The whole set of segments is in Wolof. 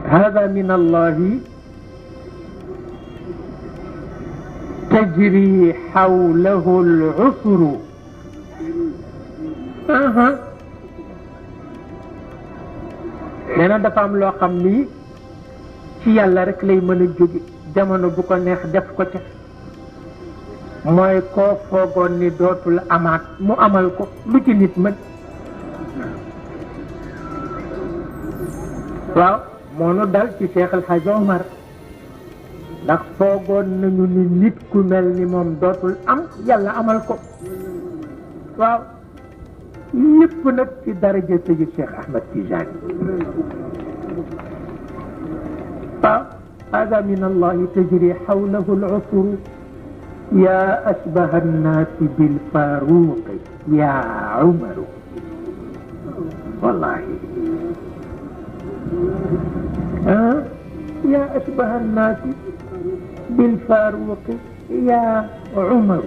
هذا من الله تجري حوله العصر neena dafa am loo xam ni ci yàlla rek lay mën a jóge jamono bu ko neex def ko ca mooy koo foogoon ni dootul amaat mu amal ko lu ci nit mën waaw moo nu dal ci Cheikh Elhadji Omar ndax foogoon nañu ni nit ku mel ni moom dootul am yàlla amal ko waaw lépp nag ci daraja Seydi Cheikh Ahmed Tidiane waaw hada min allahi tajri hawlahu al-usur ya ashbaha an-nasi bil faruq ya Umar wallahi يا أشبه الناس بالفاروق يا عمر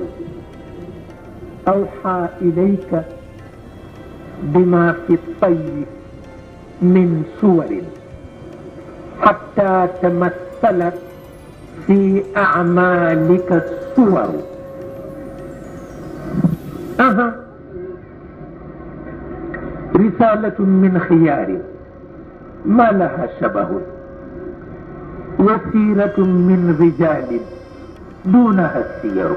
أوحى إليك بما في الطي من صور حتى تمثلت في أعمالك الصور رسالة من خيار ما لها شبه وسيرة من رجال دونها السير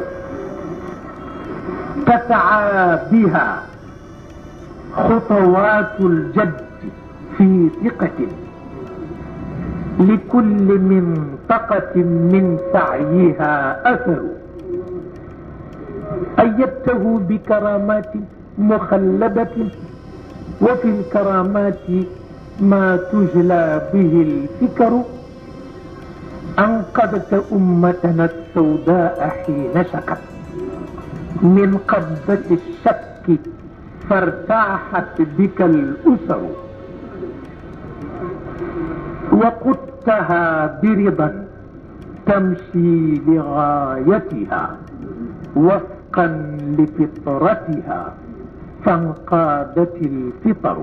تسعى بها خطوات الجد في ثقة لكل منطقة من سعيها أثر أيدته بكرامات مخلدة وفي الكرامات ما تجلى به الفكر أنقذت أمتنا السوداء حين شكت من قبضة الشك فارتاحت بك الأسر وقدتها برضا تمشي لغايتها وفقا لفطرتها فانقادت الفطر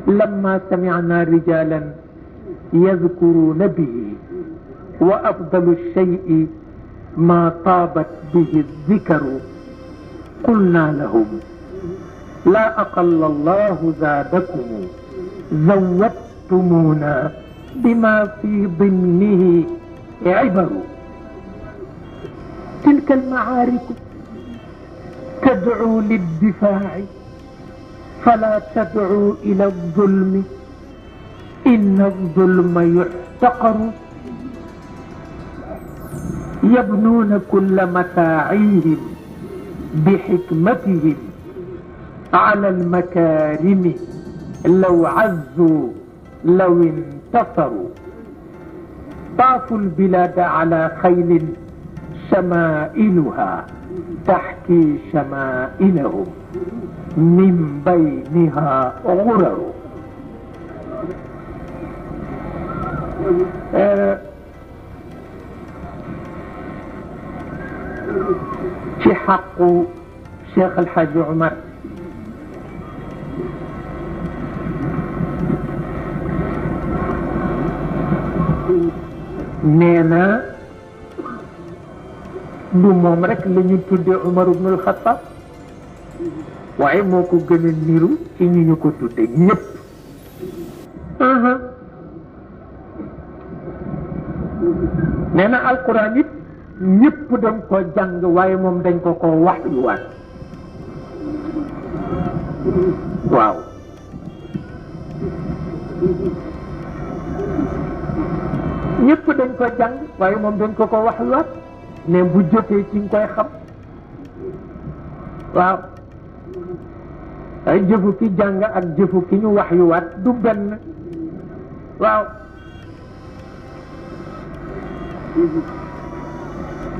لما سمعنا رجالا يذكرون به وأفضل الشيء ما طابت به الذكر قلنا لهم لا أقل الله زادكم زودتمونا بما في ضمنه عبر تلك المعارك تدعو للدفاع فلا تدعو إلى الظلم إن الظلم يحتقر يبنون كل متاعيهم بحكمتهم على المكارم لو عزوا لو انتصروا طافوا البلاد على خيل شمائلها تحكي شمائلهم من بينها غرر في حق شيخ الحاج عمر نينا du moom rek la ñu tudde Umar ibn al-Khattab waaye moo ko gën a niru ci ñu ñu ko tudde ñëpp nee na alquran it ñëpp dañ ko jàng waaye moom dañ ko wax yu waat waaw ñëpp dañ ko jàng waaye moom dañ ko wax yu waat ne bu jotee ci nga koy xam waaw ay jëfu ki jàng ak jëfu ki ñu wax yu waat du benn waaw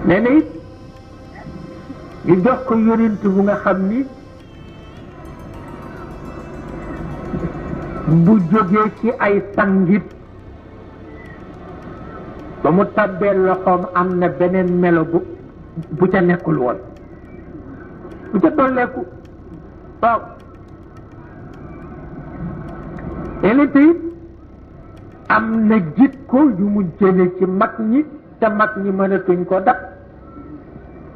nee na it ñu jox ko yonent bu nga xam ni bu jógee ci ay sangit ba mu tabbee loxoom am na beneen melo bu ca nekkul woon bu ca dolleeku waaw nee na tey am na jikko yu mu jële ci mag ñi te mag ñi mënatuñ ko dab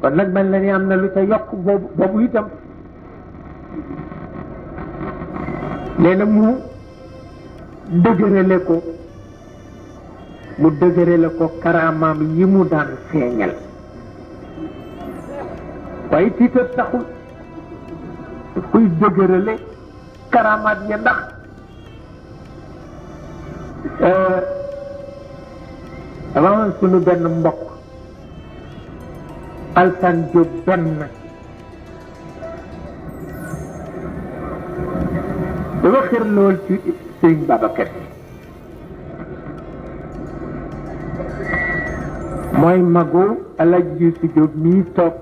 kon nag mel na ni am na lu ca yokk boobu itam nee na mu dëgërale ko karaamaam yi mu daan feeñal waaye tiitar taxul kuy dëgërale karaamaat ya ndax dama am sunu benn mbokk Alsan Jóob benn dafa xir lool ci Sëriñ Babacar mooy magu Elhadji Jóob mii toog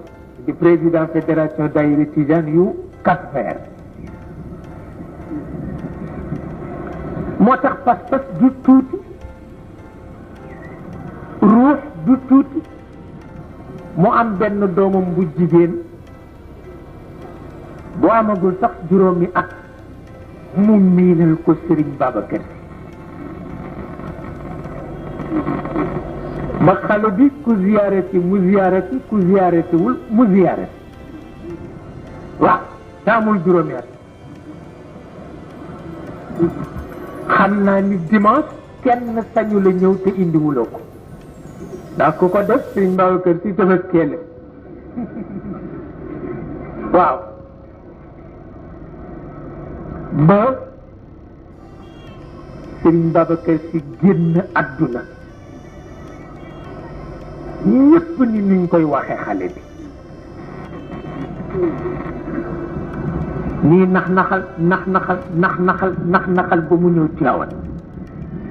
di président fédération daayira Tidiane yu Cap-Vert moo tax pas-pas du tuuti ruux du tuuti mu am benn doomam bu jigéen bu amagul sax juróomi at mu miinal ko Serigne Babacar ba xale bi ku ziyaarati mu ziyaarati ku ziyaaratiwul mu ziyaarati waaw te amul juróomi at xam naa ni dimanche kenn sañu la ñëw te indiwuloo ko ndax ku ko def Serigne Babacar si tëbaskeele waaw ba Serigne Babacar si génn àdduna ñëpp ni nuñ koy waxe xale bi nii nax-naxal ba mu ñëw Tiwaawan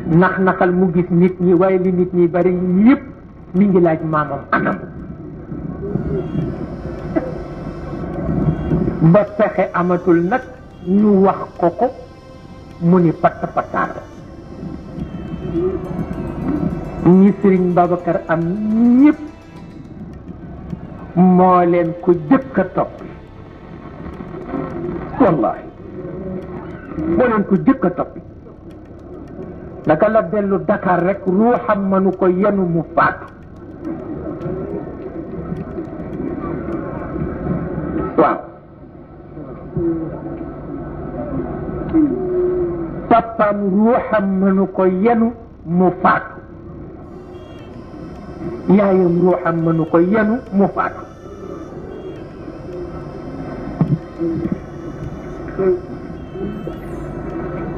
nax-naxal mu gis nit ñi waaye li nit ñi bari yëpp mi ngi laaj maamam anam ba fexe amatul nag ñu wax ko mu ni patt pataar ñi Serigne Babacar am ñëpp moo leen ko jëkk a topp wallahi moo leen ko jëkk a topp naka la dellu Dakar rek ruuxam mënu ko yenu mu faatu waaw papaam ruuxam mënu ko yenu mu faatu yaayam ruuxam mënu ko yenu mu faatu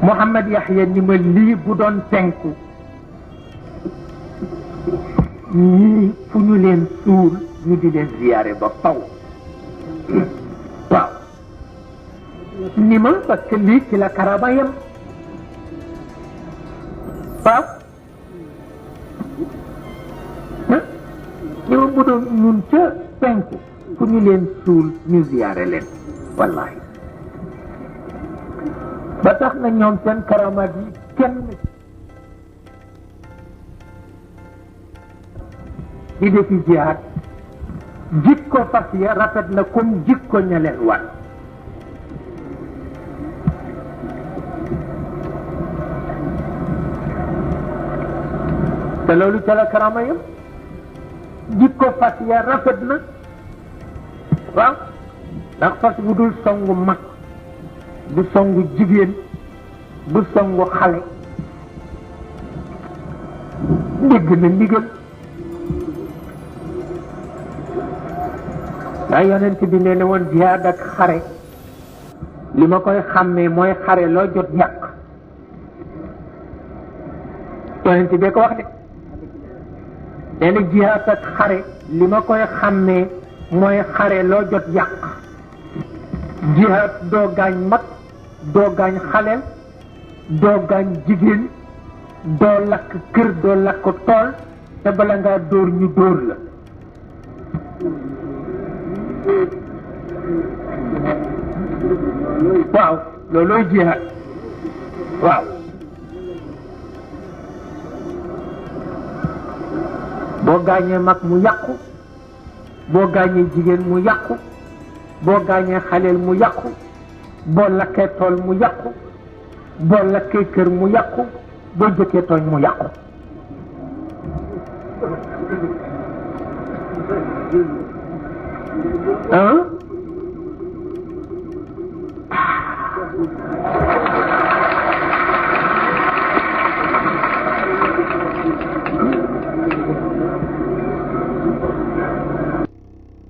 Mouhamad Yahya ni ma lii bu doon penku ñii fu ñu leen suul ñu di leen ziyaare ba faw waaw ni ma parce que lii ci la karama yam waaw ni ma bu doon ñun ca penku fu ñu leen suul ñu ziyaare leen wallahi ba tax na ñoom seen karamaat yi kenn di defi jihaad jikko fas ya rafet na comme jikko ña leen war te loolu ca la karama yam jikko fas ya rafet na waaw ndax fas bu dul songu mag du songu jigéen du songu xale dégg na ndigal waaye yonent bi nee na woon jihaad ak xare li ma koy xàmmee mooy xare loo jot yàq yonent bi ko wax de nee na jihaad ak xare li ma koy xàmmee mooy xare loo jot yàq jihaad doo gaañ mag doo gaañ xaleel doo gaañ jigéen doo lakk kër doo lakk tool te bala ngaa dóor ñu dóor la waaw loolooy jihaad waaw boo gaañee mag mu yàqu boo gaañee jigéen mu yàqu boo gaañee xaleel mu yàqu boo lakkee tool mu yàqu boo lakkee kër mu yàqu boo jëkkee tooñ mu yàqu ah